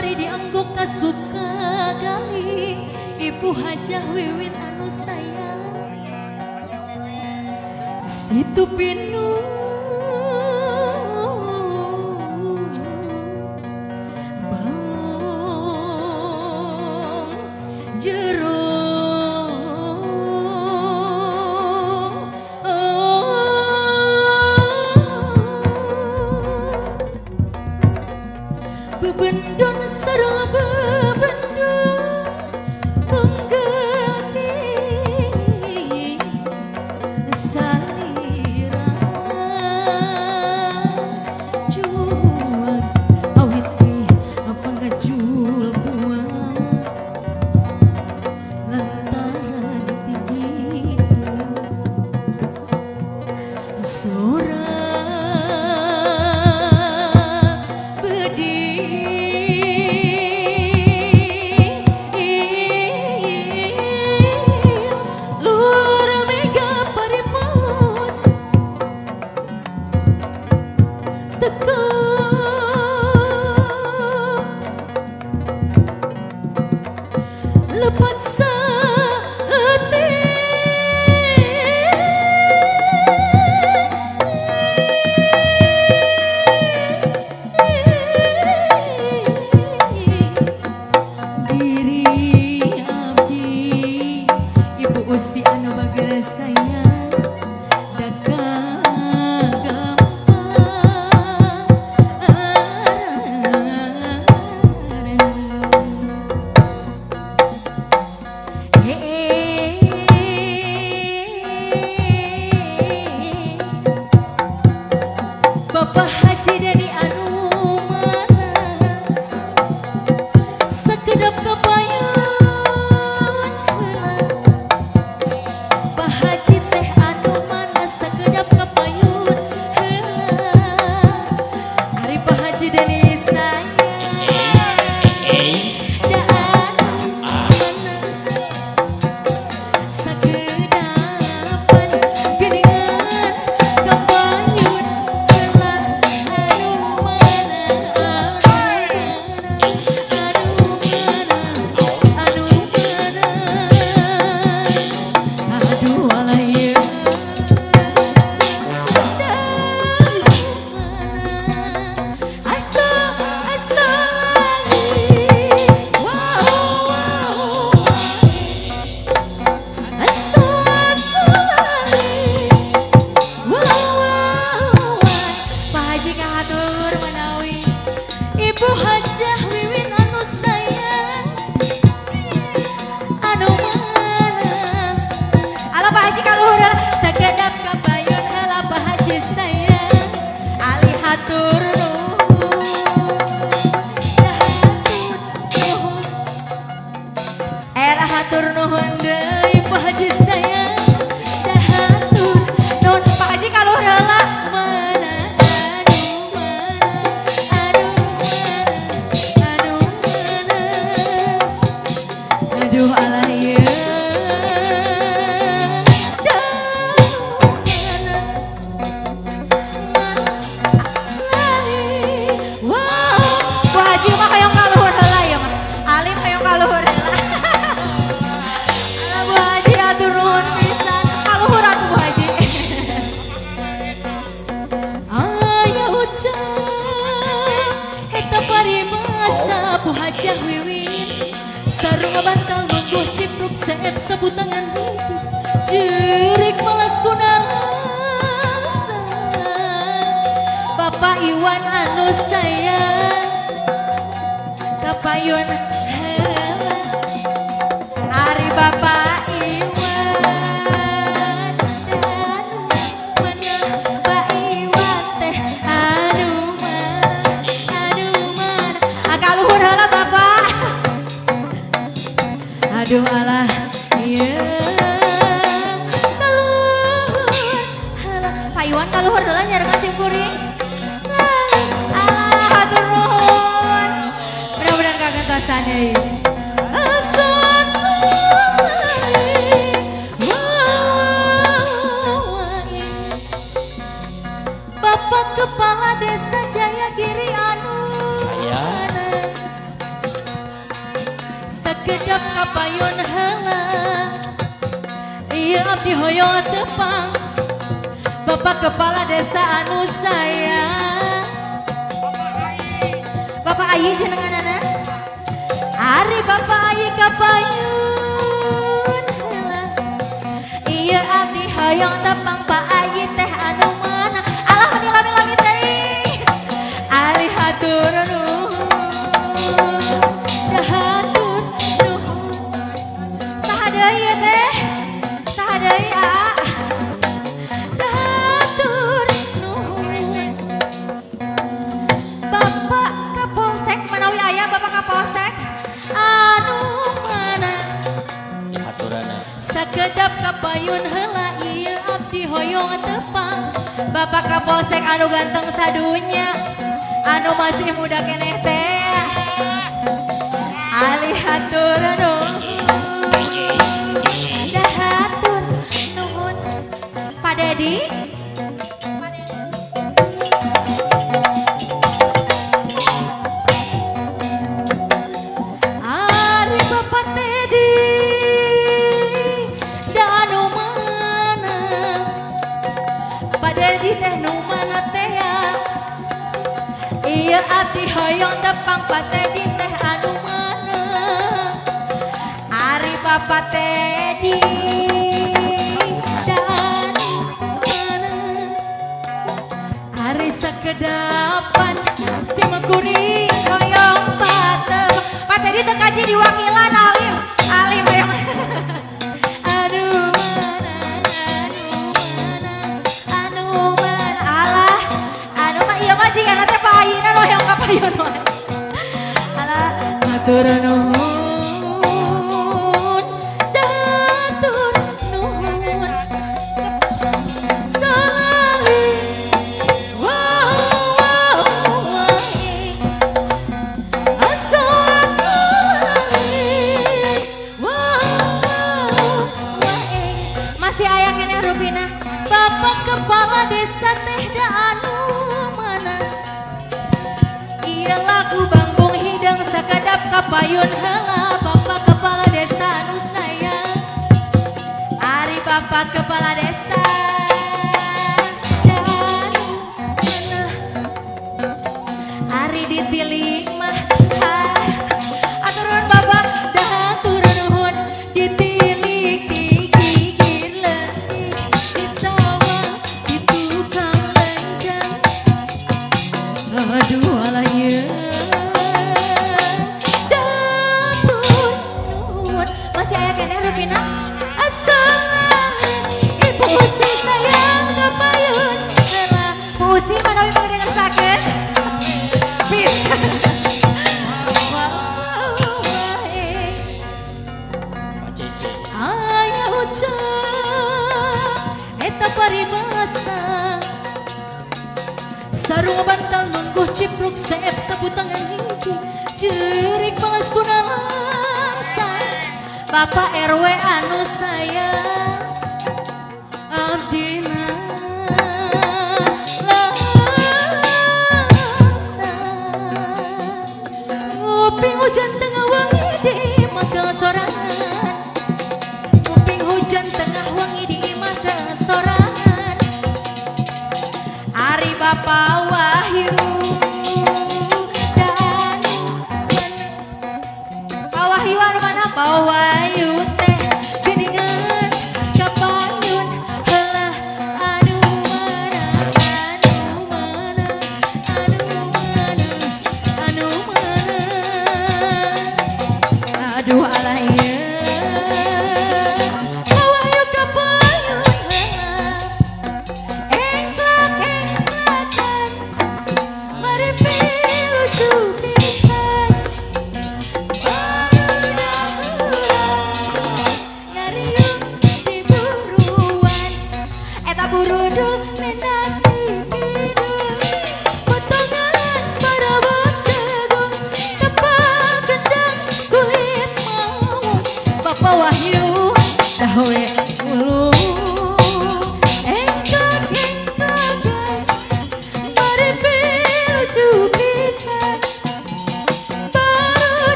bari dianggok asup ka gali. Ibu Hajah Wiwin anu sayang situ pinu balong jero bebendon sareng bebendon mengganti salira cuek awit teh pangajul buah lantaran ti kitu sora lepat saeutik diri abdi Ibu Usi anu bageur sayang Bapak Haji Deni anu mana sekedap kapayun heula. Pak Haji teh anu mana sekedap kapayun heula. Ari Pak Haji Deni sayang da anu mana sakedapan geuningan kapayun heula. Anu mana anu mana anu mana aduh alah ieu anu mana asa asa lali wow wow asa asa lali wow wow. Pak Haji kahatur manawi Ibu Hajah Wiwin anu sayang anu mana ala Pak Haji kaluhur heula sakedap kapayun heula Pak Haji sayang ali hatur nuhun hatur nuhun era hatur nuhun deui Pak Haji sayang hatur nuhun. Pak Haji kaluhur heula mana anu mana anu mana anu mana aduh alah ieu anu mana lali wow. Bu Haji mah hoyong kaluhur heula ya mah alim hoyong kaluhur heula. Alah Bu Haji atur nuhun pisan kaluhur atuh Bu Haji. Aya ucap eta paribasa Bu Hajah Wiwin sarung bantal lungguh cipruk seep sabutangan hiji jerik malas kunalasan. Bapak Iwan anu sayang kapayun heula. Ari Bapak Iwan anu mana Pak Iwan teh anu mana anu mana kaluhur heula Bapak. Aduh alah ieu kaluhur heula Pak Iwan kaluhur heula nyarengan sim kuring. Alah hatur nuhun mudah-mudahan kagentosan deui. Asa asa lali wow. Bapak Kepala Desa Jayagiri anu Saya. mana Sakedap kapayun heula, ieu abdi hoyong tepang Bapak Kepala Desa anu sayang. Bapak Ayi jenenganana. Ari Bapak Ayi kapayun heula, ieu abdi hoyong tepang Pak Ayi teh anu mana. Alah, meni lami-lami teh. Ari hatur nuhun, hatur nuhun. Saha deui ieu teh? Saha deui, aa? Hatur nuhun. Bapak Kapolsek manawi aya Bapak Kapolsek anu mana? Haturana. Sakedap kapayun heula, ieu abdi hoyong tepang Bapak Kapolsek anu ganteng sadunya, anu masih muda keneh teh. Ali hatur nuhun, hatur nuhun. Pak Dedi. Pak Dedi. Ari Bapak Teddy da anu mana? Pak Dedi teh nu mana teh ya? Ieu abdi hoyong tepang Pak Teddy teh anu mana. Ari Bapak Teddy da anu mana? Ari sakedapan sim kuring hoyong patep Pak Teddy teu kaji diwakilan. Alim alim hoyong anu mana, anu mana, anu mana. Alah, anu mah ieu mah jigana teh Pak Ayina nu hoyong kapayun wae. Alah, hatur nuhun, hatur nuhun. Salali wow wow wow aso aso wow wow. Masih aya keneh rupina. Bapak Kepala Desa teh da anu mana? Ieu lagu Bangbung Hideung, sakedap kapayun heula Bapak Kepala Desa anu sayang. Ari Bapak Kepala Desa da anu mana? Ari ditilik mah ha, aturun Bapak dah turun nuhun. Ditilik digigir leutik, di sawah di tukang lenjang. Aduh, alah ieu datur nuhun. Masih aya keneh rupina. Asal Ibu Usi sayang kapayun heula. Bu Usi manawi pangersake. Pis. Wow, wae. Pak Cece. Aya ucap eta paribasa, sarung bantal lungguh cipruk seep sabutangan hiji, cerik balas kuna langsa. Bapak RW anu sayang, abdina langsa. Nguping hujan tengah wangi di imah sorangan, nguping hujan tengah wangi di imah sorangan. Ari Bapak Wahyu dan Pak Wahyu anu mana? Pak Wahyu teh geningan.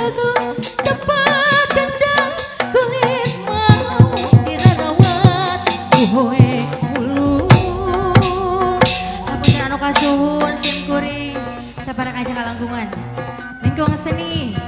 jagung tepat gendang kulit mau dirarawat ku hoe mulung. Hapunten anu kasuhun, sim kuring sapareng aja kalangkungan lingkung seni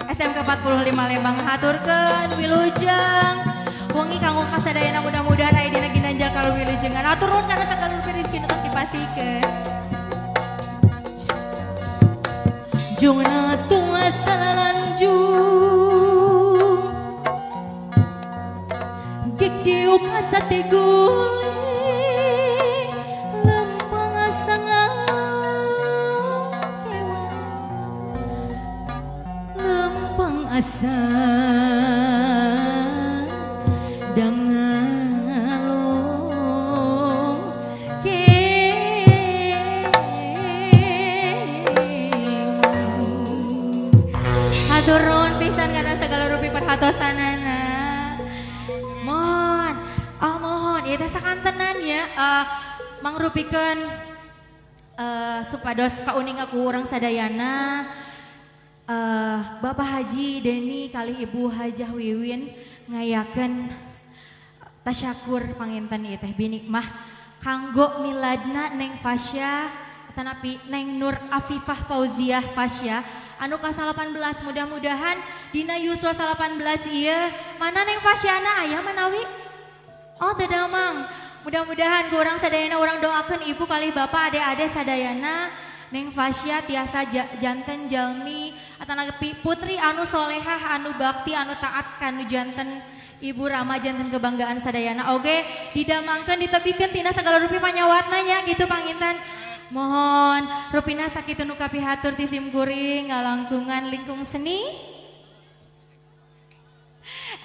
SMK 45 Lembang haturkeun wilujeng wengi kanggo kasadayana. Mudah-mudahan aya dina ginanjar kalau wilujengan. Hatur nuhun kana sagala rupi rezeki nu tos dipasihkeun. Jungna tua salalanjung gik diuk asa tiguling lempang asa ngangkewa lempang asa dangalung kewa. Hatur nuhun pisan kana segala rupi perhatosanana. Mohon, oh mohon, ieu teh sakantenan ya, mangrupikeun supados kauninga ku urang sadayana, Bapak Haji Deni kalih Ibu Hajah Wiwin ngayakeun tasyakur panginten ieu teh binikmah kanggo miladna Neng Fasya tanapi Neng Nur Afifah Fauziah Fasya anu ka 18. Mudah-mudahan dina yuswa 18 ieu, mana Neng Fasyana aya manawi? Oh, teu damang. Mudah-mudahan ku urang sadayana urang doakeun ibu kalih bapak, ade-ade sadayana, Neng Fasya tiasa janten jalmi atanapi putri anu solehah, anu bakti, anu taat kanu janten ibu rama, janten kebanggaan sadayana oge, didamangkeun, ditebikeun tina segala rupi panyawatna nya gitu panginten. Mohon rupina sakitu nu kapihatur ti sim kuring ngalangkungan lingkung seni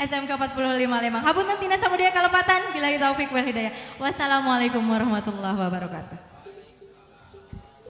SMK 45 Lembang. Hapunten tina samudaya kalepatan. Billahi taufik wal hidayah. Wassalamualaikum warahmatullahi wabarakatuh.